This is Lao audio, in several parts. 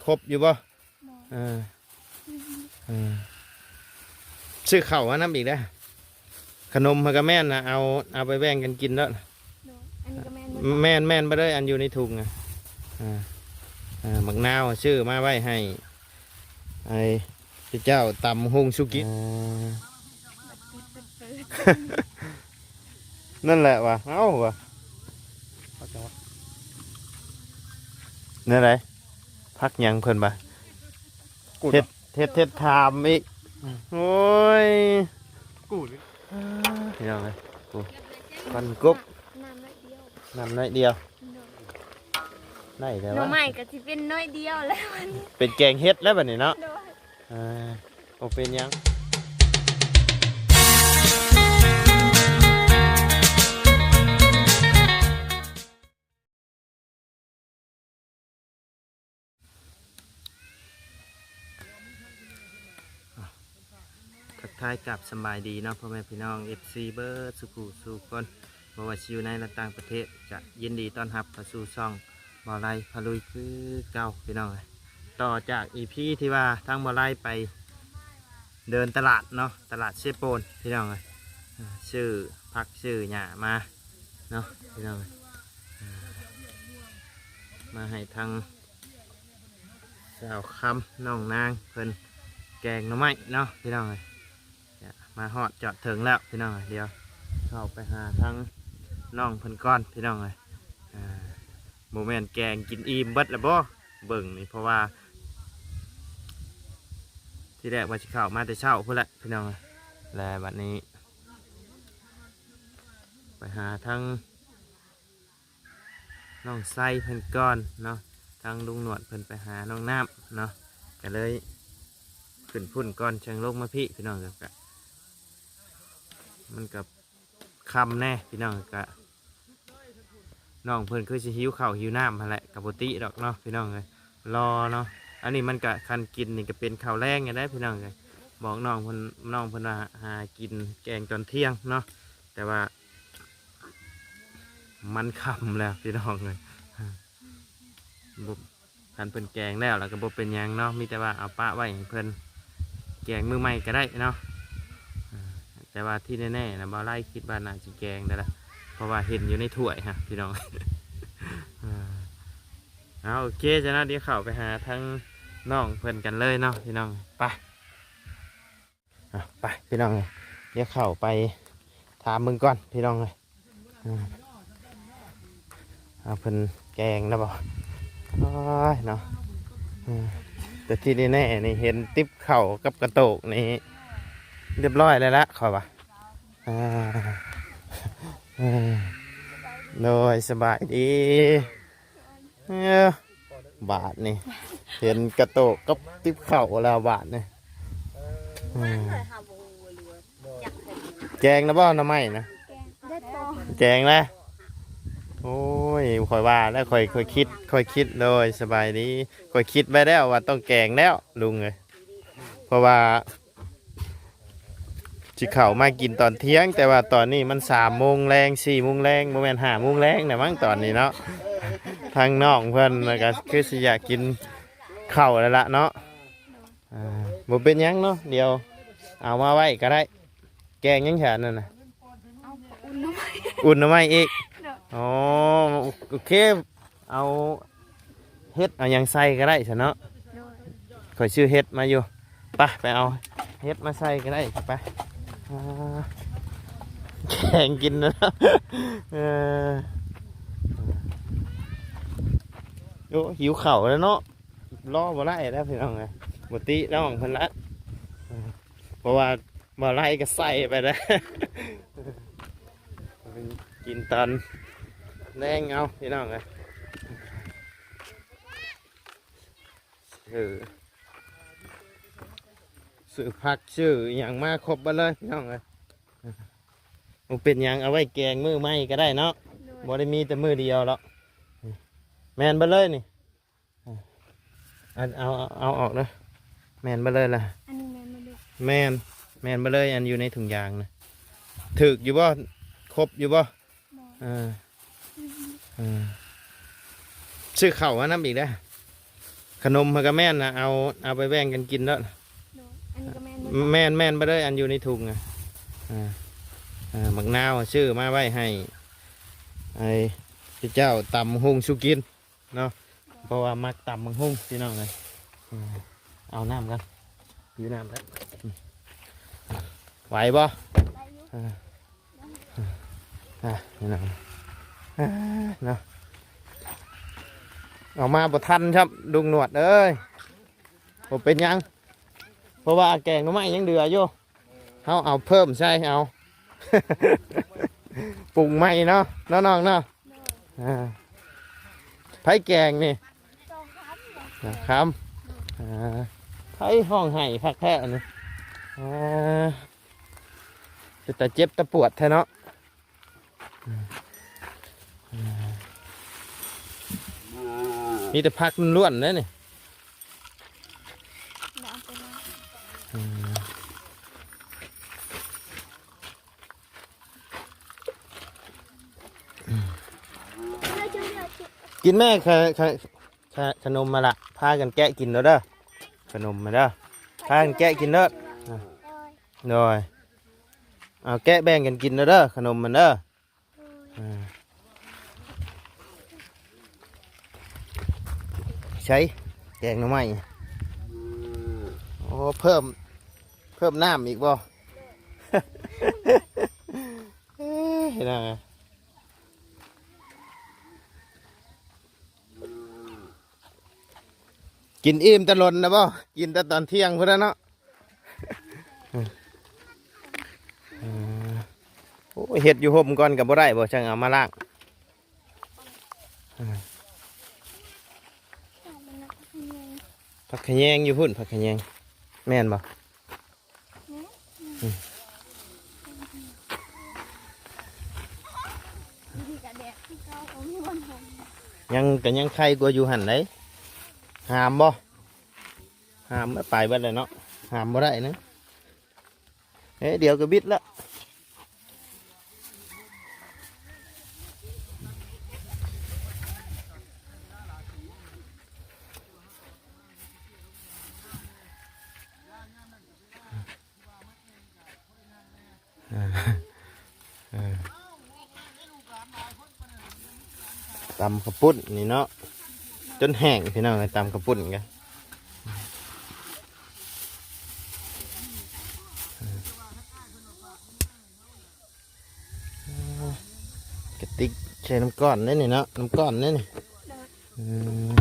ຄົບຢູ່ບໍ່? ບໍ່. ເອີ ເອີ ຊື້ເຂົ້າມານຳອີກເດີ້. ຂະໜົມຫັ້ນກໍແມ່ນນະ ເອົາ ເອົາໄປແບ່ງກັນກິນໂລດ. ໂດຍ ອັນນີ້ກໍແມ່ນເບິດ. ແມ່ນ ແມ່ນເບິດເລີຍ ອັນຢູ່ໃນຖົງນະ. ອ່າ ອ່າ ໝາກນາວຊື້ມາໄວ້ໃຫ້ ໃຫ້ເຈົ້າຕຳຫຸ່ງສຸກິ. ອ່າ ນັ້ນແຫຼະວ່າ ເອົ້າວ່າ ແນວໃດ? ຜັກຫຍັງເພິ່ນວ່າ? ກູດ ເຮັດ ເຮັດ ເຮັດຖາມອີກ. ອືມ ໂອ້ຍ ກູດ ພີ່ນ້ອງເອີຍ ກູດ ຟັນກົບ ນ້ຳໜ້ອຍດຽວ ໂດຍ ໄດ້ແລ້ວ ໜໍ່ໄມ້ກໍຊິເປັນໜ້ອຍດຽວແລ້ວ ເປັນແກງເຫັດແລ້ວບັດນີ້ເນາະ. ໂດຍ ອ່າ ບໍ່ເປັນຫຍັງ. ທັກທາຍກັບສະບາຍດີເນາະ ພໍ່ແມ່ພີ່ນ້ອງ ເອັຟຊີ ເບິດສູ່ຜູ້ສູ່ຄົນ ບໍ່ວ່າຊິຢູ່ໃນ ແລະ ຕ່າງປະເທດ ກະຍິນດີຕ້ອນຮັບເຂົ້າສູ່ຊ່ອງ ບ່າວໄລພາລຸຍຄືເກົ່າ ພີ່ນ້ອງເອີຍ. ຕໍ່ຈາກ ອີພີ ທີ່ວ່າທາງບ່າວໄລໄປເດີນຕະຫຼາດເນາະ ຕະຫຼາດເຊໂປນ ພີ່ນ້ອງເອີຍ ຊື້ຜັກຊື້ຫຍ້າມາເນາະ ພີ່ນ້ອງເອີຍ ມາໃຫ້ທາງສາວຄຳ ນ້ອງນາງເພິ່ນແກງໜໍ່ໄມ້ເນາະ ພີ່ນ້ອງເອີຍ. ມາຮອດຈອດເຖິງແລ້ວ ພີ່ນ້ອງເອີຍ ດຽວເຂົ້າໄປຫາທາງນ້ອງເພິ່ນກ່ອນ ພີ່ນ້ອງເອີຍ. ອ່າ ບໍ່ແມ່ນແກງກິນອີ່ມເບິດແລ້ວບໍ່ ເບິ່ງນີ້ ເພາະວ່າທີແລກວ່າຊິເຂົ້າມາແຕ່ເຊົ້າພຸ້ນແຫຼະ ພີ່ນ້ອງເອີຍ ແລະ ບັດນີ້ໄປຫາທາງ ນ້ອງໄຊເພິ່ນກ່ອນເນາະ ທາງລຸງໜວດເພິ່ນໄປຫານ້ອງນ້ຳເນາະ ກໍເລີຍຂຶ້ນພຸ້ນກ່ອນ ຈັ່ງລົງມາພີ້ ພີ່ນ້ອງ. ກໍ ມັນກໍຄ່ຳແດ່ ພີ່ນ້ອງ ກໍນ້ອງເພິ່ນຄືຊິຫິວເຂົ້າຫິວນ້ຳຫັ້ນແຫຼະ ກໍບໍ່ຕິດອກເນາະ ພີ່ນ້ອງເອີຍ ລໍເນາະ. ອັນນີ້ມັນກໍ ຄັນກິນນີ້ກໍເປັນເຂົ້າແລງຢູ່ເດ້ ພີ່ນ້ອງເອີຍ. ບອກນ້ອງເພິ່ນ ນ້ອງເພິ່ນວ່າຫາກິນແກງຕອນທ່ຽງເນາະ ແຕ່ວ່າ ມັນຄ່ຳແລ້ວ ພີ່ນ້ອງເອີຍ ບໍ່ ຄັນເພິ່ນແກງແລ້ວ ແລ້ວກໍບໍ່ເປັນຫຍັງເນາະ ມີແຕ່ວ່າເອົາປະໄວ້ໃຫ້ເພິ່ນແກງມື້ໃໝ່ກໍໄດ້ເນາະ. ອ່າ ແຕ່ວ່າທີ່ແນ່ໆນະ ບ່າວໄລຄິດວ່າໜ້າຊິແກງໄດ້ລະ ເພາະວ່າເຫັນຢູ່ໃນຖ້ວຍຫັ້ນ ພີ່ນ້ອງ. ອ່າ ເອົາ ໂອເຄ ຊັ້ນເນາະ ດຽວເຂົ້າໄປຫາທາງນ້ອງເພິ່ນກັນເລີຍເນາະ ພີ່ນ້ອງ ໄປ. ອ່ະ ໄປ ພີ່ນ້ອງເອີຍ ດຽວເຂົ້າໄປຖາມເບິ່ງກ່ອນ ພີ່ນ້ອງເອີຍ. ອ່າ ເອົາ ເພິ່ນແກງແລ້ວບໍ່? ໂອ້ຍເນາະ ເອີ ແຕ່ທີ່ແນ່ໆນີ້ ເຫັນຕິບເຂົ້າກັບກະໂຕກນີ້ ຮຽບຮ້ອຍແລ້ວລະ ຂ້ອຍວ່າ. ອ່າ ເອີ ໂດຍ ສະບາຍດີ. ເອີ ບາດນີ້ເຫັນກະໂຕກກັບຕິບເຂົ້າແລ້ວບາດນີ້. ອືມ ແກງແລ້ວບໍ່ໜໍ່ໄມ້ນະ? ແກງແລ້ວ. ໂອ້ຍ ຂ້ອຍວ່າແລ້ວ ຂ້ອຍ ຂ້ອຍຄິດ ຂ້ອຍຄິດ ໂດຍ ສະບາຍດີ ຂ້ອຍຄິດໄວ້ແລ້ວວ່າຕ້ອງແກງແລ້ວລຸງເອີຍ ເພາະວ່າ ຊິເຂົ້າມາກິນຕອນທ່ຽງ ແຕ່ວ່າຕອນນີ້ມັນສາມໂມງແລງ ສີ່ໂມງແລງ ບໍ່ແມ່ນຫ້າໂມງແລງແລ້ວມັ້ງຕອນນີ້ເນາະ. ທາງນ້ອງເພິ່ນກໍຄືຊິຢາກກິນເຂົ້າແລ້ວລະເນາະ. ອ່າ ບໍ່ເປັນຫຍັງເນາະ ດຽວເອົາມາໄວ້ກໍໄດ້. ແກງຫຍັງຊະອັນນັ້ນນະ? ເອົາ ອຸ່ນໜໍ່ໄມ້ ອຸ່ນໜໍ່ໄມ້ອີກ. ໂດຍ. ອໍ ໂອເຄ ເອົາເຫັດເອົາຫຍັງໃສ່ກໍໄດ້ຊະເນາະ. ໂດຍ. ຂ້ອຍຊື້ເຫັດມາຢູ່ ໄປ ໄປເອົາເຫັດມາໃສ່ກໍໄດ້ ໄປ. ອ່າ ແກງກິນນະ ເອີ ໂອ້ ຫິວເຂົ້າແລ້ວເນາະ ລໍບໍ່ໄດ້ແລ້ວພີ່ນ້ອງເອີຍ ບໍ່ຕິນ້ອງເພິ່ນລະ ເພາະວ່າ ບໍ່ໄລ່ກໍໃສ່ໄປເດີ້ ກິນຕອນແລງເອົາພີ່ນ້ອງເອີຍ. ເອີ ຊື້ຜັກຊື້ຫຍັງມາຄົບເບິດເລີຍພີ່ນ້ອງເອີຍ. ບໍ່ເປັນຫຍັງ ເອົາໄວ້ແກງມື້ໃໝ່ກໍໄດ້ເນາະ. ໂດຍ. ບໍ່ໄດ້ມີແຕ່ມື້ດຽວດອກ. ແມ່ນເບິດເລີຍນີ້. ອັນ ເອົາ ເອົາອອກເດີ້. ແມ່ນເບິດເລີຍລະ. ອັນນີ້ແມ່ນເບິດເລີຍ. ແມ່ນ ແມ່ນເບິດເລີຍ ອັນຢູ່ໃນຖົງຢາງນະ. ຖືກຢູ່ບໍ່? ຄົບຢູ່ບໍ່? ບໍ່. ເອີ ອືມ ເອີ ຊື້ເຂົ້າມານຳອີກເດີ້. ຂະໜົມຫັ້ນກະແມ່ນນະ ເອົາ ເອົາໄປແບ່ງກັນກິນເດີ. ໂດຍ ອັນນີ້ກະແມ່ນເບິດ. ແມ່ນ ແມ່ນເບິດເລີຍ ອັນຢູ່ໃນຖົງນະ. ອ່າ ອ່າ ໝາກນາວຊື້ມາໄວ້ໃຫ້ ໃຫ້ເຈົ້າຕຳຫຸ່ງສູ່ກິນເນາະ ເພາະວ່າມັກຕຳບັກຫຸ່ງພີ່ນ້ອງເອີຍ. ເອົານ້ຳກ່ອນ ຫິວນ້ຳແລ້ວ. ໄຫວບໍ່? ໄດ້ຢູ່. ອ່າ ອ່າ ພີ່ນ້ອງ ອ່າ ເນາະ ອອກມາບໍ່ທັນຊ້ຳລຸງໜວດເອີຍ. ບໍ່ເປັນຫຍັງ ເພາະວ່າແກງໜໍ່ໄມ້ຍັງເຫຼືອຢູ່ ເຮົາເອົາເພີ່ມໃສ່ເອົາ ປຸງໃໝ່ເນາະ ເນາະນ້ອງເນາະ. ອ່າ ໃຜແກງນີ້? ສອງຄຳ ສອງຄຳ. ອ່າ ໃຜຮ້ອງໄຫ້ຄັກແທ້ອັນນີ້. ອ່າ ເປັນຕາເຈັບຕາປວດແທ້ເນາະ. ມີແຕ່ຜັກລ້ວນໆເດ້ນີ້. ກິນແມ່ ຂະ ຂະ ຂະ ຂະໜົມມາລະ ພາກັນແກະກິນເດີ ເດີ ຂະໜົມມາເດີ ພາກັນແກະກິນເດີ. ໂດຍ ເອົາແກະແບ່ງກັນກິນເດີ ເດີ ຂະໜົມມັນເດີ. ອ່າ ໃຊ້ແກງໜໍ່ໄມ້. ໂອ້ ເພີ່ມ ເພີ່ມນ້ຳອີກບໍ່? ເອີ ເຫັນຫຍັງ ກິນອີ່ມແຕ່ດົນນະບໍ່? ກິນແຕ່ຕອນທ່ຽງພຸ້ນນະເນາະ. ເອີ ໂອ້ຍ ເຮັດຢູ່ຮົ່ມກ່ອນກໍບໍ່ໄດ້ບໍ່? ຈັ່ງເອົາມາລ້າງ. ຜັກຂະແຍງຢູ່ພຸ້ນ ຜັກຂະແຍງ ແມ່ນບໍ່? ແມ່ນ. ອືມ ຢູ່ນີ້ກະແດດຄືເກົ່າ ບໍ່ມີບ່ອນຫົ່ມ. ຍັງ ກະຍັງໄຄກວ່າຢູ່ຫັ້ນໃດ. ຫາມບໍ່? ຫາມ ໄປເບິດແລ້ວເນາະ ຫາມບໍ່ໄດ້ນະ. ເອີ ດຽວກໍບິດລະ. ເອີ ເອີ ຕຳເຂົ້າປຸ້ນນີ້ເນາະ ຈົນແຫ້ງພີ່ນ້ອງເອີຍ ຕຳເຂົ້າປຸ້ນກະ. ກະຕິກໃສ່ນ້ຳກ້ອນເດ້ນີ້ເນາະ ນ້ຳກ້ອນເດ້ນີ້. ອືມ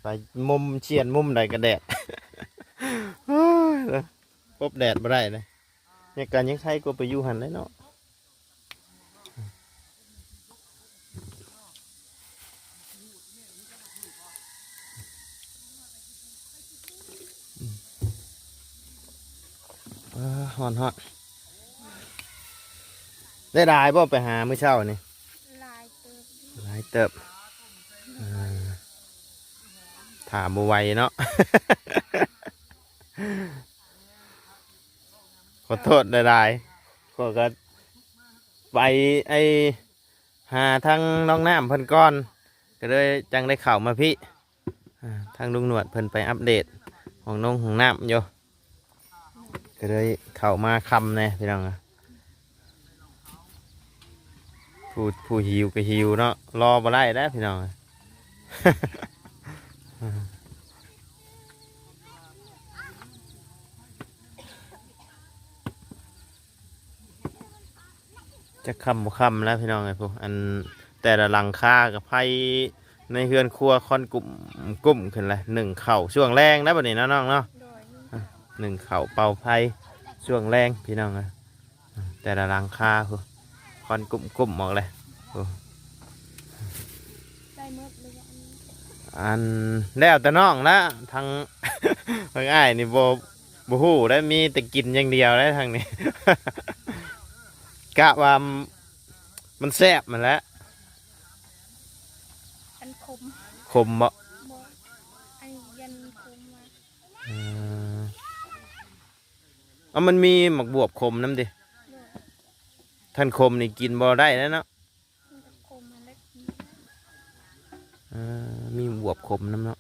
ໄປມຸມຊຽນມຸມໃດກະແດດ ໂອ້ຍ ປົບແດດບໍ່ໄດ້ເດ້. ຍັງກະຍັງໄຄກວ່າໄປຢູ່ຫັ້ນແຫຼະເນາະ. ເອີ ຮ້ອນໆ ໄດ້ຫຼາຍບໍ່ໄປຫາມື້ເຊົ້ານີ້? ຫຼາຍເຕີບ ຫຼາຍເຕີບ. ເອີ ຖ້າບໍ່ໄຫວເນາະ. ຂໍໂທດຫຼາຍໆ ຂ້ອຍກະໄປ ໄອ້ ຫາທາງນ້ອງນ້ຳເພິ່ນກ່ອນ ກະເລີຍຈັ່ງໄດ້ເຂົ້າມາພີ້. ອ່າ ທາງລຸງໜວດເພິ່ນໄປອັບເດດຫ້ອງນົງຫ້ອງນ້ຳຢູ່ ກະເລີຍເຂົ້າມາຄ່ຳແດ່ພີ່ນ້ອງ. ຜູ້ ຜູ້ຫິວກະຫິວເນາະ ລໍບໍ່ໄດ້ແລ້ວພີ່ນ້ອງ. ຈັກຄ່ຳບໍ່ຄ່ຳແລ້ວພີ່ນ້ອງເອີຍ ຜູ້ ອັນແຕ່ລະຫຼັງຄາກະໄຟໃນເຮືອນຄົວຄອນກຸ້ມໆຂຶ້ນແຫຼະ. ໜຶ້ງເຂົ້າຊ່ວງແລງນະບັດນີ້ເນາະນ້ອງເນາະ. ໂດຍ ອ່ະ ໜຶ້ງເຂົ້າເປົ່າໄຟຊ່ວງແລງພີ່ນ້ອງເອີຍ. ແຕ່ລະຫຼັງຄາພຸ້ນ ຄວັນກຸ້ມໆອອກເລີຍ. ໂອ້ ໄດ້ໝົດເລີຍ ອັນ ອັນ ແລ້ວແຕ່ນ້ອງລະ ທາງ ທາງອ້າຍນີ້ບໍ່ ບໍ່ຮູ້ໄດ້ ມີແຕ່ກິນຢ່າງດຽວໄດ້ທາງນີ້. ກະວ່າມັນແຊບຫັ້ນແຫຼະ. ອັນຂົມ ຂົມບໍ່? ບໍ່ ອັນຍັນຂົມວ່າ ເອີ ເອົາ ມັນມີໝາກບວບຂົມນຳຕິ. ໂດຍ ໂທ ຄັນຂົມນີ້ກິນບໍ່ໄດ້ແລ້ວເນາະ. ມັນກໍຂົມຫັ້ນແຫຼະ. ເອີ ມີບວບຂົມນຳເນາະ.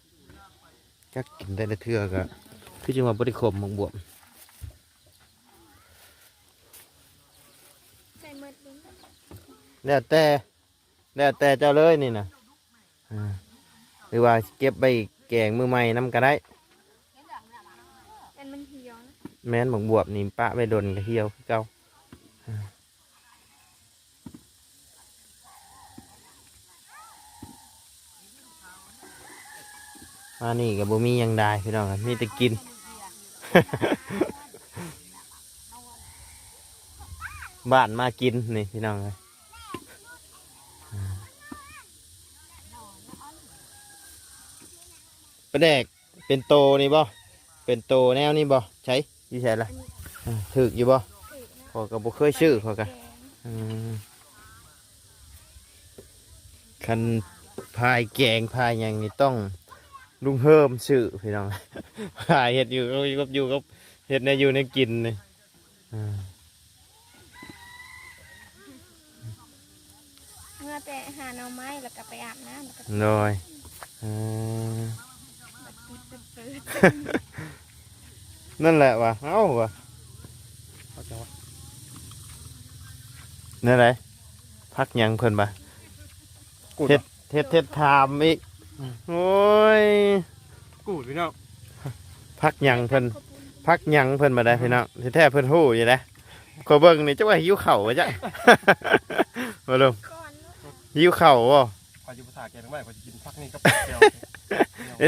ຈັກກິນແຕ່ລະເທື່ອກໍຄືຈັ່ງວ່າບໍ່ໄດ້ຂົມໝາກບວບ. ໃສ່ໝົດເລີຍ. ແລ້ວແຕ່ ແລ້ວແຕ່ເຈົ້າເລີຍນີ້ນະ. ອ່າ ຫຼືວ່າເກັບໄວ້ແກງມື້ໃໝ່ນຳກໍໄດ້. ແມ່ນ ມັນຫ່ຽວນະ. ແມ່ນ ໝາກບວບນີ້ປະໄວ້ດົນກໍຫ່ຽວຄືເກົ່າ. ມານີ້ກໍບໍ່ມີຫຍັງຫຼາຍພີ່ນ້ອງ ມີແຕ່ກິນ. ບ້ານມາກິນນີ້ພີ່ນ້ອງເອີຍ. ປາແດກເປັນໂຕນີ້ບໍ່? ເປັນໂຕແນວນີ້ບໍ່? ໃສ ຢູ່ໃສລະ? ຖືກຢູ່ບໍ່? ຂ້ອຍກໍບໍ່ເຄີຍຊື້ ຂ້ອຍກໍ ອືມ ຄັນພາຍແກງພາຍຫຍັງນີ້ຕ້ອງລຸງເຮີມຊື້ພີ່ນ້ອງ. ພາຍເຮັດຢູ່ ຢູ່ກັບ ຢູ່ກັບ ເຮັດແນວຢູ່ແນວກິນນີ້. ອ່າ ເມື່ອແຕ່ຫາໜໍ່ໄມ້ ແລ້ວກໍໄປອາບນ້ຳ ແລ້ວກໍ ໂດຍ ເອີ ແບບຕິດເປີດ ນັ້ນແຫຼະວ່າ ເອົ້າວ່າ ເອົາຈັ່ງວ່າ ແນວໃດ? ຜັກຫຍັງເພິ່ນວ່າ ກູດ ເຮັດ ເຮັດ ເຮັດຖາມອີກ. ອືມ ໂອ້ຍ ກູດພີ່ນ້ອງ ຜັກຫຍັງເພິ່ນ ຜັກຫຍັງເພິ່ນມາໄດ້ພີ່ນ້ອງ. ທີ່ແທ້ເພິ່ນຮູ້ຢູ່ເດ້. ຂ້ອຍເບິ່ງນີ້ ຈັກວ່າຫິວເຂົ້າບໍ່ຈັກ ບໍ່ລຸງ? ຫິວເຂົ້າບໍ່? ຂ້ອຍຊິບໍ່ຖ້າແກງໜໍ່ໄມ້ ຂ້ອຍຊິກິນຜັກນີ້ກັບແຈ່ວ.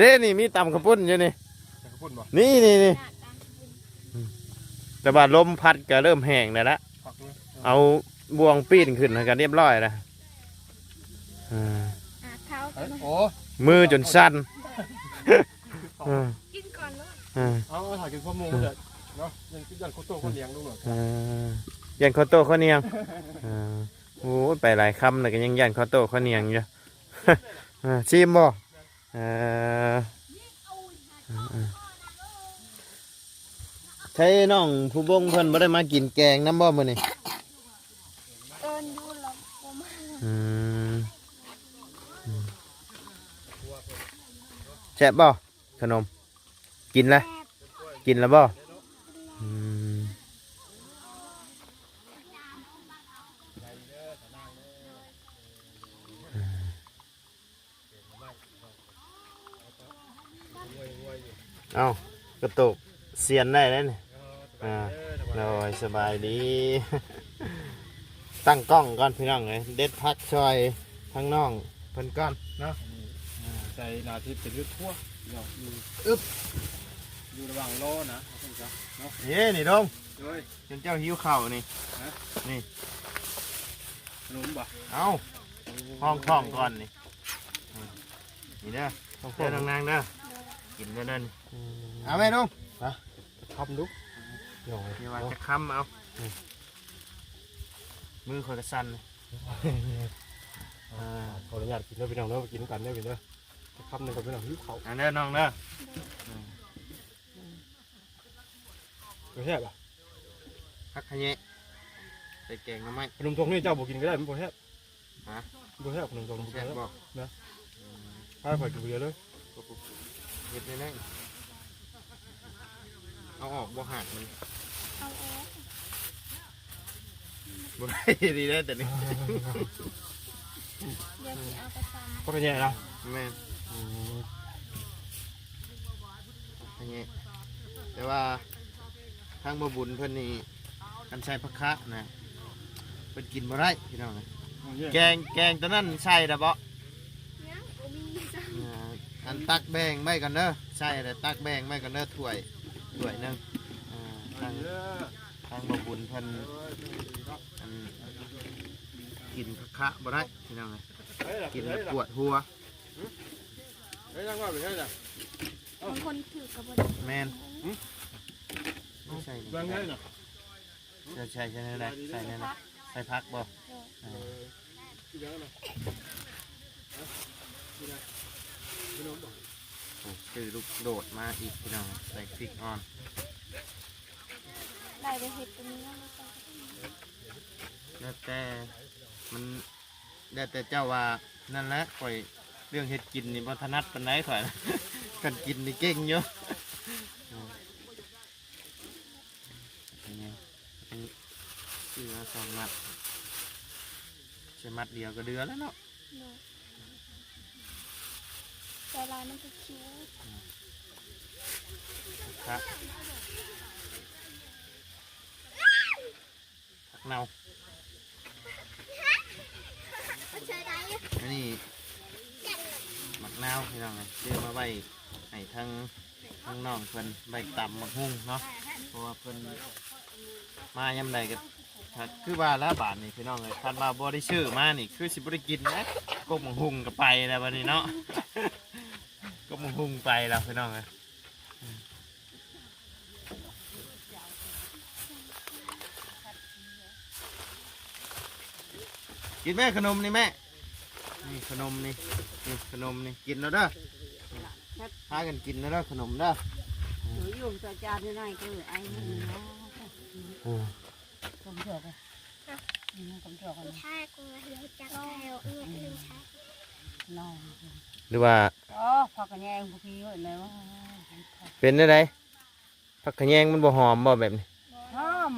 ເດ້ ນີ້ມີຕຳເຂົ້າປຸ້ນຢູ່ນີ້. ຕຳເຂົ້າປຸ້ນບໍ່? ນີ້ ນີ້ ນີ້ ອືມ ແຕ່ວ່າລົມພັດກໍເລີ່ມແຫ້ງແລ້ວລະ. ເອົາບ່ວງປີ້ນຂຶ້ນໃຫ້ກັນຮຽບຮ້ອຍລະ. ເອີ ອ່າ ເຂົ້າ ໂອ້ ມືຈົນສັ່ນ. ເອີ ກິນກ່ອນເນາະ. ເອີ ເອົາ ຖ້າກິນຄວາມໝູ່ເດີເນາະ ຍັງຢ້ານເຂົ້າໂຕເຂົ້າໜຽງ. ເອີ ຢ້ານເຂົ້າໂຕເຂົ້າໜຽງ. ເອີ ໂອ້ຍ ໄປຫຼາຍຄຳແລ້ວກໍຍັງຢ້ານເຂົ້າໂຕເຂົ້າໜຽງຢູ່. ເອີ ຊີມບໍ່? ເອີ ໃຊ້ນ້ອງຜູ້ບົງເພິ່ນບໍ່ໄດ້ມາກິນແກງນຳບໍ່ມື້ນີ້? ເອີ້ນຢູ່ແລ້ວບໍ່ມາ. ອືມ ອືມ ແຊບບໍ່ຂະໜົມ? ກິນລະ ກິນລະບໍ່? ອືມ ເອົ້າ ກະໂຕກສຽນໄດ້ແລ້ວນີ້. ອ່າ ໂດຍ ສະບາຍດີ. ຕັ້ງກ້ອງກ່ອນພີ່ນ້ອງເອີຍ ເດັດຜັກຊ່ອຍທາງນ້ອງເພິ່ນກ່ອນເນາະ. ໃສ່ໜ້າທີ່ເປັນເຮືອນຄົວເນາະ. ອຶບ ຢູ່ລະຫວ່າງລໍນະ ເນາະ. ເອີ ນີ້ດົງ ໂດຍ ຈົນເຈົ້າຫິວເຂົ້ານີ້. ຮະ? ນີ້ ຂະໜົມບໍ່? ເອົ້າ ຮອງທ້ອງກ່ອນນີ້. ນີ້ເດີ ເດີນາງໆເດີ ກິນເດີນັ້ນ. ອືມ ເອົາແມ່ລຸງ ຮະ? ຄຳດຸ ເດີ ນີ້ວ່າຈະຄຳເອົາ. ອືມ ມືຂ້ອຍກໍສັ່ນ. ອ່າ ຂໍອະນຸຍາດກິນເດີພີ່ນ້ອງເດີ ກິນນຳກັນເດີພີ່ນ້ອງເດີ. ຈະຄຳໜຶ່ງກ່ອນພີ່ນ້ອງ ຫິວເຂົ້າ. ອັນເດີນ້ອງເດີ. ອືມ ບໍ່ແຊບຫວາ? ຜັກຂະແຍງ ໃສ່ແກງໜໍ່ໄມ້. ຂະໜົມຖົງນີ້ເຈົ້າບໍ່ກິນກໍໄດ້ ມັນບໍ່ແຊບ. ຮະ? ບໍ່ແຊບ ຂະໜົມຖົງບໍ່ແຊບ. ແຊບບໍ່? ນະ ອືມ ພາຂ້ອຍກິນຜູ້ດຽວເລີຍ. ເຮັດແນວໃດ? ເອົາອອກບໍ່ ຫາກມັນ? ເອົາອອກ. ບໍ່ໄດ້ດີແລ້ວແຕ່ນີ້. ດຽວຊິເອົາໄປຕຳ. ຜັກຂະແຍງນະ? ແມ່ນ. ອືມ ຜັກຂະແຍງ ແຕ່ວ່າທາງບໍ່ບຸນເພິ່ນນີ້ ຄັນໃສ່ຜັກຄະນະ ເພິ່ນກິນບໍ່ໄດ້ພີ່ນ້ອງ. ແກງ ແກງຕົວນັ້ນໃສ່ແລ້ວບໍ່? ຍັງບໍ່ມີ. ອ່າ ອັນຕັກແບ່ງໄວ້ກ່ອນເດີ ໃສ່ແລ້ວຕັກແບ່ງໄວ້ກ່ອນເດີ ຖ້ວຍ ຖ້ວຍໜຶ່ງ. ອ່າ ທາງ ທາງບໍ່ບຸນເພິ່ນ ອັນ ກິນຄະໆບໍ່ໄດ້ພີ່ນ້ອງເອີຍ ກິນແລ້ວປວດຫົວ. ບາງຄົນຖືກກໍບໍ່ໄດ້. ແມ່ນ. ໃສ່ນີ້ ເຈົ້າໃສ່ ໃສ່ແນວໃດ? ໃສ່ແນວໃດ? ໃສ່ຜັກບໍ່? ເອີ ໂອ້ ຊື້ລູກໂດດມາອີກພີ່ນ້ອງ ໃສ່ພິກອ່ອນ. ໄດ້ໄປເຮັດຕົວນີ້. ແລ້ວແຕ່ ມັນ ແລ້ວແຕ່ເຈົ້າວ່າ. ນັ້ນແຫຼະ ຂ້ອຍເລື່ອງເຮັດກິນນີ້ບໍ່ຖະໜັດປານໃດຂ້ອຍ ຄັນກິນນີ້ເກັ່ງຢູ່. ນີ້ ຊື້ມາສອງມັດ ໃສ່ມັດດຽວກໍເດືອແລ້ວເນາະ. ໂດຍ ໃສ່ຫຼາຍມັນກໍຄິວ. ອືມ ຜັກ ຜັກເນົ່າ ອັນນີ້ໝາກນາວ ພີ່ນ້ອງເອີຍ ຊື້ມາໄວ້ໃຫ້ທາງ ທາງນ້ອງເພິ່ນໄວ້ຕຳໝາກຫຸ່ງເນາະ ເພາະວ່າເພິ່ນມາຍາມໃດກໍ ຄືວ່າລະບາດນີ້ ພີ່ນ້ອງເອີຍ ຄັນວ່າບໍ່ໄດ້ຊື້ມານີ້ ຄືຊິບໍ່ໄດ້ກິນນະ. ກົກໝາກຫຸ່ງກໍໄປແລ້ວບັດນີ້ເນາະ ກົກໝາກຫຸ່ງໄປແລ້ວ ພີ່ນ້ອງເອີຍ. ກິນແມ່ ຂະໜົມນີ້ແມ່ ນີ້ຂະໜົມນີ້ ນີ້ຂະໜົມນີ້ ກິນແລ້ວເດີ ພາກັນກິນແລ້ວເດີ ຂະໜົມເດີ. ຢູ່ຕໍ່ຈານໜ້ອຍ ຄືໄອ້ນີ້ນະ ອືມ ກຳເທື່ອກະ ອືມ ກຳເທື່ອກະ ຫຼືວ່າ ອໍ ຜັກຂະແຍງ ເປັນແນວໃດ? ຜັກຂະແຍງມັນບໍ່ຫອມບໍ່ແບບນີ້? ຫອມ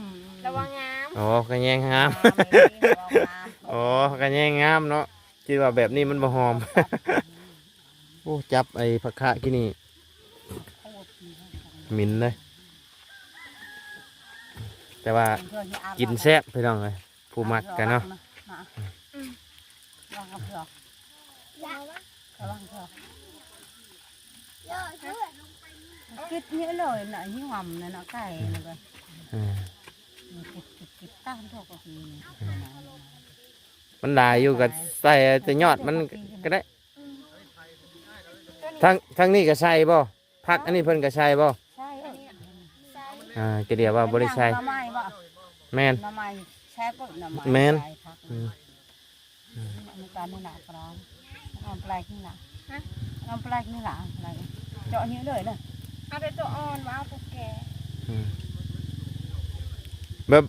ລະວັງງາມ. ອໍ ຂະແຍງງາມ ງາມ ລະວັງງາມ. ອໍ ຂະແຍງງາມເນາະ ຄິດວ່າແບບນີ້ມັນບໍ່ຫອມ. ໂອ້ ຈັບໄອ້ຜັກຂະກິນນີ້ ເໝັນເລີຍ ແຕ່ວ່າກິນແຊບ ພີ່ນ້ອງເອີຍ ຜູ້ມັກກະເນາະ. ລະວັງເຜືອກ ລະວັງເຜືອກ ລະວັງເຜືອກ. ກິນເຍອະເລີຍນະ ຫິວຫຳນະເນາະ ໄກ່ນະ. ເອີ ກິນ ກິນ ກິນຕາມທົ່ວກໍຄື ມັນຫຼາຍຢູ່ ກໍໃສ່ແຕ່ຍອດມັນກໍໄດ້. ທາງ ທາງນີ້ກໍໃສ່ບໍ່? ຜັກອັນນີ້ເພິ່ນກໍໃສ່ບໍ່? ໃສ່ ອ່າ ກະດຽວວ່າບໍ່ໄດ້ໃສ່. ໜໍ່ໄມ້ບໍ່? ແມ່ນ ໜໍ່ໄມ້ແຊບ ໜໍ່ໄມ້ ແມ່ນ ໃສ່ຜັກ. ອືມ ອືມ ມັນກະນີ້ນະ ກະລອງ ເອົາປາກນີ້ນະ ຮະ ເອົາປາກນີ້ລະ ເຈາະນີ້ເລີຍນະ. ເອົາແຕ່ຕົວອ່ອນ ບໍ່ເອົາຕົວແກ່. ອືມ ແບບ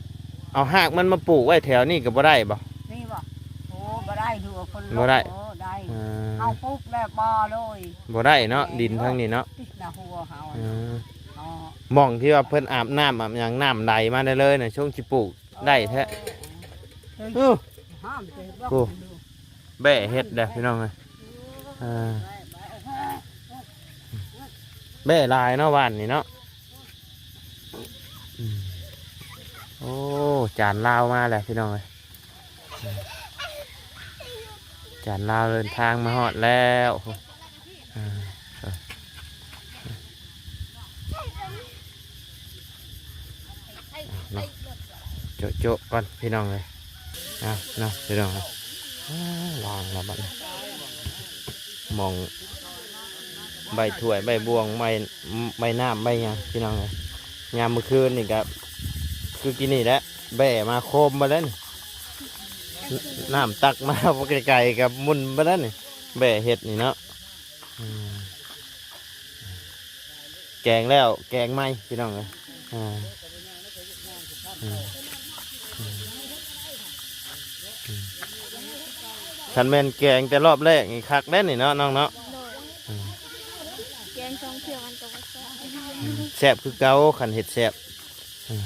ເອົາຮາກມັນມາປູກໄວ້ແຖວນີ້ກໍບໍ່ໄດ້ບໍ່? ນີ້ບໍ່? ໂອ້ ບໍ່ໄດ້ ຄືວ່າຄົນ ບໍ່ໄດ້ ໂອ້ ໄດ້ ເອີ ເຮົາປູກແລ້ວບໍ່ເລີຍ ບໍ່ໄດ້ເນາະ ດິນທາງນີ້ເນາະ ຕິດໜ້າຫົວເຮົາ. ເອີ ອໍ ໝ່ອງທີ່ວ່າເພິ່ນອາບນ້ຳອາບຫຍັງ ນ້ຳໄຫຼມາໄດ້ເລີຍນະ ຊົງຊິປູກ ໄດ້ແທ້. ເອີ ໂອ້ ແບ້ເຫັດເດ້ພີ່ນ້ອງເອີຍ. ເອີ ແບ້ຫຼາຍເນາະ ຫວ່ານນີ້ເນາະ. ອືມ ໂອ້ ຈານລາວມາແລ້ວພີ່ນ້ອງເອີຍ. ຈານລາວເດີນທາງມາຮອດແລ້ວ. ອ່າ ເນາະ ໂຈະໆກ່ອນພີ່ນ້ອງເອີຍ. ເອົາເນາະພີ່ນ້ອງເອີຍ ອ່າ ລ້າງແລ້ວບັດນີ້ ໝ່ອງໃບຖ້ວຍ ໃບບ່ວງ ໃບ ໃບນ້ຳ ໃບຫຍັງພີ່ນ້ອງເອີຍ. ຍາມມື້ຄືນນີ້ກະຄືກີ້ນີ້ແຫຼະ ແບ້ມາໂຄມເບິດແລ້ວນີ້ ນ້ຳຕັກມາບໍ່ໄກໆກະໝຸ່ນເບິດແລ້ວນີ້ ແບ້ເຫັດນີ້ເນາະ. ອືມ ແກງແລ້ວແກງໃໝ່ພີ່ນ້ອງເອີຍ. ອ່າ ອືມ ອືມ ຄັນແມ່ນແກງແຕ່ລອບແລກນີ້ຄັກແດ່ນີ້ເນາະ ນ້ອງເນາະ. ໂດຍ ອືມ ແກງສອງເທື່ອມັນກໍບໍ່ແຊບ. ອືມ ແຊບຄືເກົ່າ ຄັນເຮັດແຊບ. ອືມ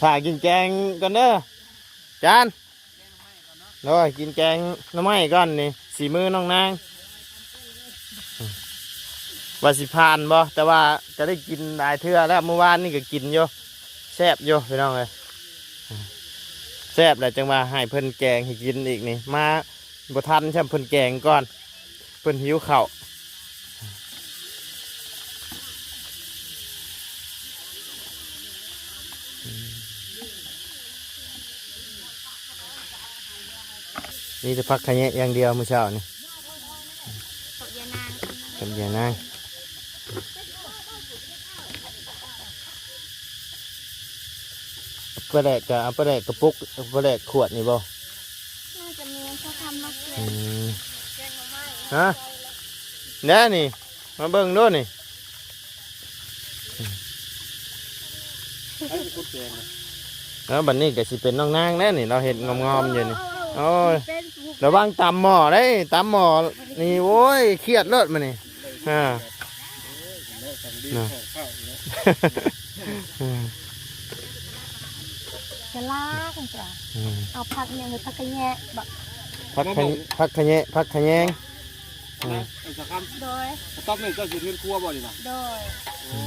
ຖ້າກິນແກງກ່ອນເດີ ຈານ. ໂດຍ ກິນແກງໜໍ່ໄມ້ກ່ອນນີ້ ສີມືນ້ອງນາງ ວ່າຊິຜ່ານບໍ່ ແຕ່ວ່າກໍໄດ້ກິນຫຼາຍເທື່ອແລ້ວ ມື້ວານນີ້ກໍກິນຢູ່ ແຊບຢູ່ພີ່ນ້ອງເອີຍ. ແຊບແຫຼະ ຈັ່ງວ່າໃຫ້ເພິ່ນແກງໃຫ້ກິນອີກນີ້ ມາບໍ່ທັນຊ້ຳ ເພິ່ນແກງກ່ອນ ເພິ່ນຫິວເຂົ້າ. ມີແຕ່ຜັກຂະແຍງຢ່າງດຽວມື້ເຊົ້ານີ້ ຜັກຢານາງ ຜັກຢານາງ. ປາແດກກະເອົາປາແດກກະປຸກ ປາແດກຂວດນີ້ບໍ່? ໜ້າຈະມີ ເຂົາທຳມາເກັບ. ອືມ ຮະ ແນ່ນີ້ ມາເບິ່ງດູນີ້. ເອີ ບັດນີ້ກໍຊິເປັນນ້ອງນາງແລ້ວນີ້ ລາວເຮັດງອມໆຢູ່ນີ້. ໂອ້ຍ ລະວັງຕຳໝໍ້ເດ້ ຕຳໝໍ້ນີ້ ໂອ້ຍ ຄຽດໂລດມື້ນີ້. ອ່າ ເນາະ ຈະລ້າງ ອືມ ເອົາຜັກຫຍັງ ຜັກຂະແຍງບໍ? ຜັກຂະ ຜັກຂະແຍງ ຜັກຂະແຍງ. ອືມ ເອີ ສະຄຳ ໂດຍ ກະຕອບນີ້ເຈົ້າຊິເຮັດເຮືອນຄົວບໍ່ນີ້ນະ? ໂດຍ ໂອ້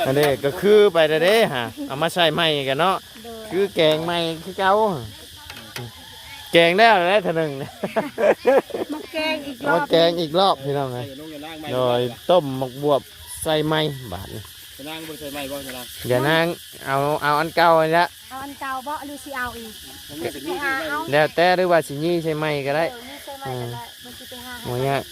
ອັນນີ້ກໍຄືໄປແລ້ວເດ້ຫາ ເອົາມາໃສ່ໃໝ່ກັນເນາະ. ໂດຍ ຄືແກງໃໝ່ຄືເກົ່າ. ແກງແລ້ວແຫຼະເທື່ອໜຶ່ງ ມາແກງອີກລອບ ມາແກງອີກລອບ ພີ່ນ້ອງເອີຍ. ໂດຍ ຕົ້ມໝາກບວບໃສ່ໃໝ່ບາດນີ້. ຍານາງບໍ່ໄດ້ໃສ່ໃໝ່ບໍ່? ຍານາງ ຍານາງເອົາ ເອົາອັນເກົ່າຫັ້ນແຫຼະ. ເອົາອັນເກົ່າບໍ ຫຼືຊິເອົາອີກ? ແລ້ວແຕ່ ຫຼືວ່າຊິຢີໃສ່ໃໝ່ກໍໄດ້. ເອີ ຢີໃສ່ໃໝ່ກໍໄດ້ ເອີ ມັນຊິໄປຫາ ບໍ່ຍາກ.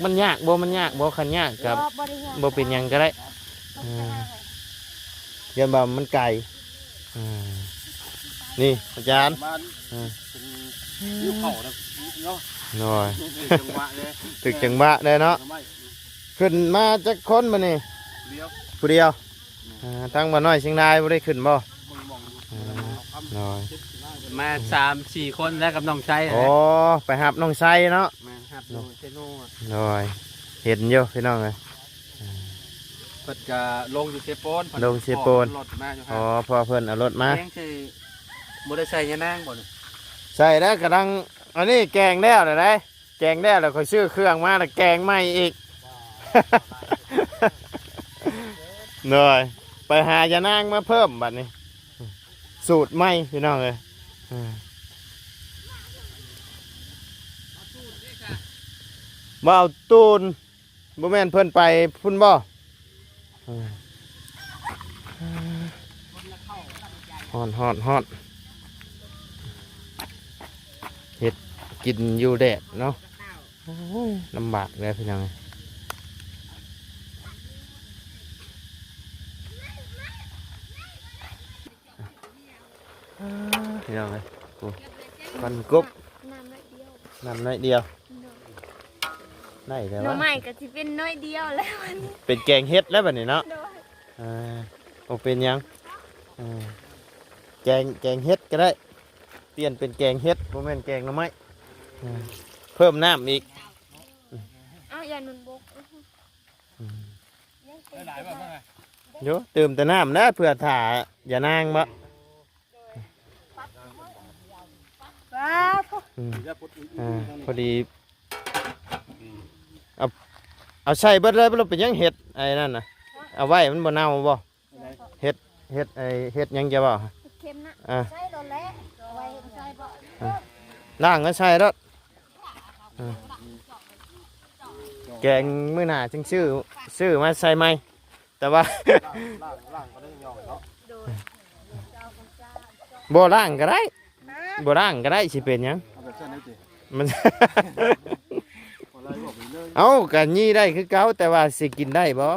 ມັນຍາກບໍ່? ມັນຍາກບໍ່? ຄັນຍາກກໍ ບໍ່ ບໍ່ໄດ້ຍາກ ບໍ່ເປັນຫຍັງກໍໄດ້. ເອີ ຢ້ານວ່າມັນໄກ. ອ່າ ນີ້ອາຈານ ປະມານ ເອີ ເປັນ ຫິວເຂົ້ານະເນາະ. ໂດຍ ຖືກຈັງຫວະເດ້ ຖືກຈັງຫວະເດ້ເນາະ. ຂຶ້ນມາຈັກຄົນມື້ນີ້? ຜູ້ດຽວ ຜູ້ດຽວ. ອ່າ ທາງບ່າວນ້ອຍຊຽງລາຍບໍ່ໄດ້ຂຶ້ນບໍ່? ເບິ່ງໝ່ອງຢູ່ ອ່າ ໂດຍ ມາສາມສີ່ຄົນແລ້ວກັບນ້ອງໄຊ. ໂອ້ ໄປຮັບນ້ອງໄຊເນາະ. ແມ່ນ ຮັບຢູ່ເຊໂນ. ໂດຍ ເຫັນຢູ່ພີ່ນ້ອງເອີຍ. ເພິ່ນກະລົງຢູ່ເຊໂປນ ລົງເຊໂປນ ເພິ່ນເອົາລົດມາຢູ່. ອໍ ພໍ່ເພິ່ນເອົາລົດມາ. ແກງຊິບໍ່ໄດ້ໃສ່ຍານາງບໍ່ນີ້? ໃສ່ແລ້ວ ກະດັງ ອັນນີ້ແກງແລ້ວແລ້ວໃດ໋ ແກງແລ້ວ ແລ້ວຂ້ອຍຊື້ເຄື່ອງມາ ແລ້ວແກງໃໝ່ອີກ. ໂດຍ ໄປຫາຍານາງມາເພີ່ມບັດນີ້ ສູດໃໝ່ພີ່ນ້ອງເອີຍ. ເອີ ບໍ່ເອົາຕູນ ບໍ່ແມ່ນເພິ່ນໄປພຸ້ນບໍ່? ເອີ ຮ້ອນ ຮ້ອນ ຮ້ອນ ເຮັດກິນຢູ່ແດດເນາະ. ໂອ້ຍ ລຳບາກເດີພີ່ນ້ອງ. ອ່າ ພີ່ນ້ອງເອີຍ ໂອ້ ຄວັນກົບ ນ້ຳໜ້ອຍດຽວ ນ້ຳໜ້ອຍດຽວ ໂດຍ ໄດ້ແລ້ວຫວາ ໜໍ່ໄມ້ກໍຊິເປັນໜ້ອຍດຽວແລ້ວ ເປັນແກງເຫັດແລ້ວບັດນີ້ເນາະ. ໂດຍ ອ່າ ບໍ່ເປັນຫຍັງ ອ່າ ແກງ ແກງເຫັດກໍໄດ້ ປ່ຽນເປັນແກງເຫັດ ບໍ່ແມ່ນແກງໜໍ່ໄມ້ ອ່າ ເພີ່ມນ້ຳອີກ. ອ້າວ ຢ້ານມັນບົກ ອືມ ໂຍ ຕື່ມແຕ່ນ້ຳນະ ເພື່ອຖ້າຢານາງບໍ? ວ້າວ ອືມ ອ່າ ພໍດີ ເອົາ ເອົາໃສ່ເບິດເລີຍ ບໍ່ເປັນຫຍັງ ເຫັດໄອ້ນັ້ນນະ ເອົາໄວ້ມັນບໍ່ເນົ່າບໍ? ເຫັດ ເຫັດໄອ້ ເຫັດຫຍັງຈະເວົ້າ ເຫັດເຂັມນະ ອ່າ ໃສ່ໂລດແຫຼະ ເອົາໄວ້ເຮັດໃສ່ບໍ? ອ່າ ລ້າງແລ້ວໃສ່ໂລດ. ອ່າ ແກງມື້ໜ້າຈຶ່ງຊື້ ຊື້ມາໃສ່ໃໝ່ ແຕ່ວ່າ ລ້າງ ລ້າງ ລ້າງກໍໄດ້ຍ່ອງເນາະ. ໂດຍ ບໍ່ລ້າງກໍໄດ້ ຮະ ບໍ່ລ້າງກໍໄດ້ ຊິເປັນຫຍັງ? ເອົາແບບຊັ້ນໄດ້ຕິ? ມັນ ບໍ່ໄດ້ບອກໄປເລີຍ ເອົ້າ ກໍຢີ້ໄດ້ຄືເກົ່າ ແຕ່ວ່າຊິກິນໄດ້ບໍ່?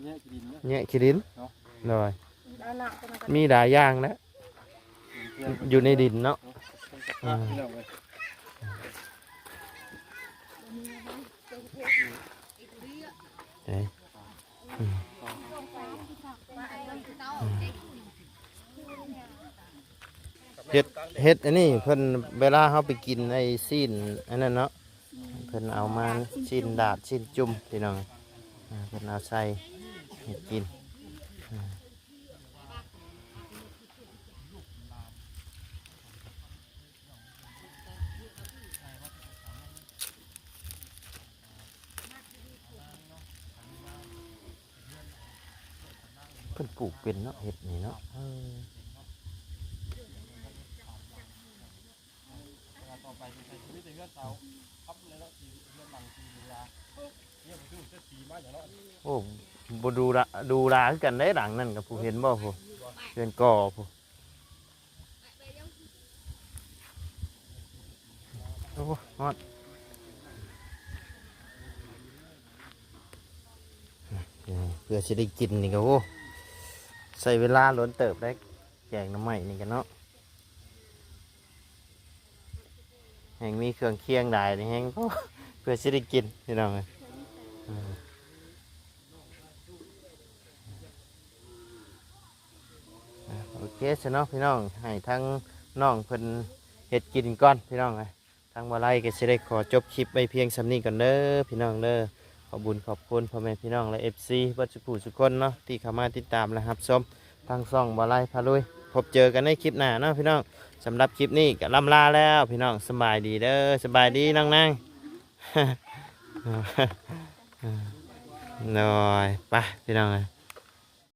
ແຍະຂີ້ດິນນະ ແຍະຂີ້ດິນເນາະ. ໂດຍ ມີຫຼາຍຢ່າງນະ ຢູ່ໃນດິນເນາະ. ອ່າ ເອີ ອືມ ເຮັດ ເຮັດອັນນີ້ເພິ່ນ ເວລາເຮົາໄປກິນໄອ້ຊີ້ນອັນນັ້ນເນາະ ເພິ່ນເອົາມາຊີ້ນດາດ ຊີ້ນຈຸ່ມ ພີ່ນ້ອງ ອ່າ ເພິ່ນເອົາໃສ່ໃຫ້ກິນ ອ່າ. ເພິ່ນປູກເປັນເນາະ ເຫັດນີ້ເນາະ ເອີ. ໂອ້ ບໍ່ດູຫຼາ ດູຫຼາຄືກັນເດ້ ຫຼັງນັ້ນກໍຜູ້ເຫັນບໍ່ ຜູ້ເຮືອນກໍຜູ້ ໂອ້ ຮອດ ເພື່ອຊິໄດ້ກິນນີ້ກໍ ໂອ້ ໃຊ້ເວລາດົນເຕີບໄດ໋ ແກງໜໍ່ໄມ້ນີ້ກໍເນາະ. ແຮ່ງມີເຄື່ອງຄຽງຫຼາຍນີ້ແຮ່ງ ເພື່ອຊິໄດ້ກິນ ພີ່ນ້ອງເອີຍ ເອີ. ເຄຊະເນາະພີ່ນ້ອງ ໃຫ້ທາງນ້ອງເພິ່ນເຮັດກິນກ່ອນພີ່ນ້ອງເອີຍ. ທາງບໍ່ໄລກໍຊິໄດ້ຂໍຈົບຄລິບໄວ້ພຽງສ່ຳນີ້ກ່ອນເດີພີ່ນ້ອງເດີ. ຂອບບຸນຂອບຄຸນພໍ່ແມ່ພີ່ນ້ອງ ແລະ ເອັຟຊີ ເບິດສູ່ຜູ້ສູ່ຄົນເນາະ ທີ່ເຂົ້າມາຕິດຕາມ ແລະ ຮັບຊົມທາງຊ່ອງບໍ່ໄລພາລຸຍ. ພົບເຈີກັນໃນຄລິບໜ້າເນາະພີ່ນ້ອງ. ສຳລັບຄລິບນີ້ກໍລ່ຳລາແລ້ວພີ່ນ້ອງ. ສະບາຍດີເດີ ສະບາຍດີນ້ອງນາງ. ໂດຍ ໄປພີ່ນ້ອງເອີຍ.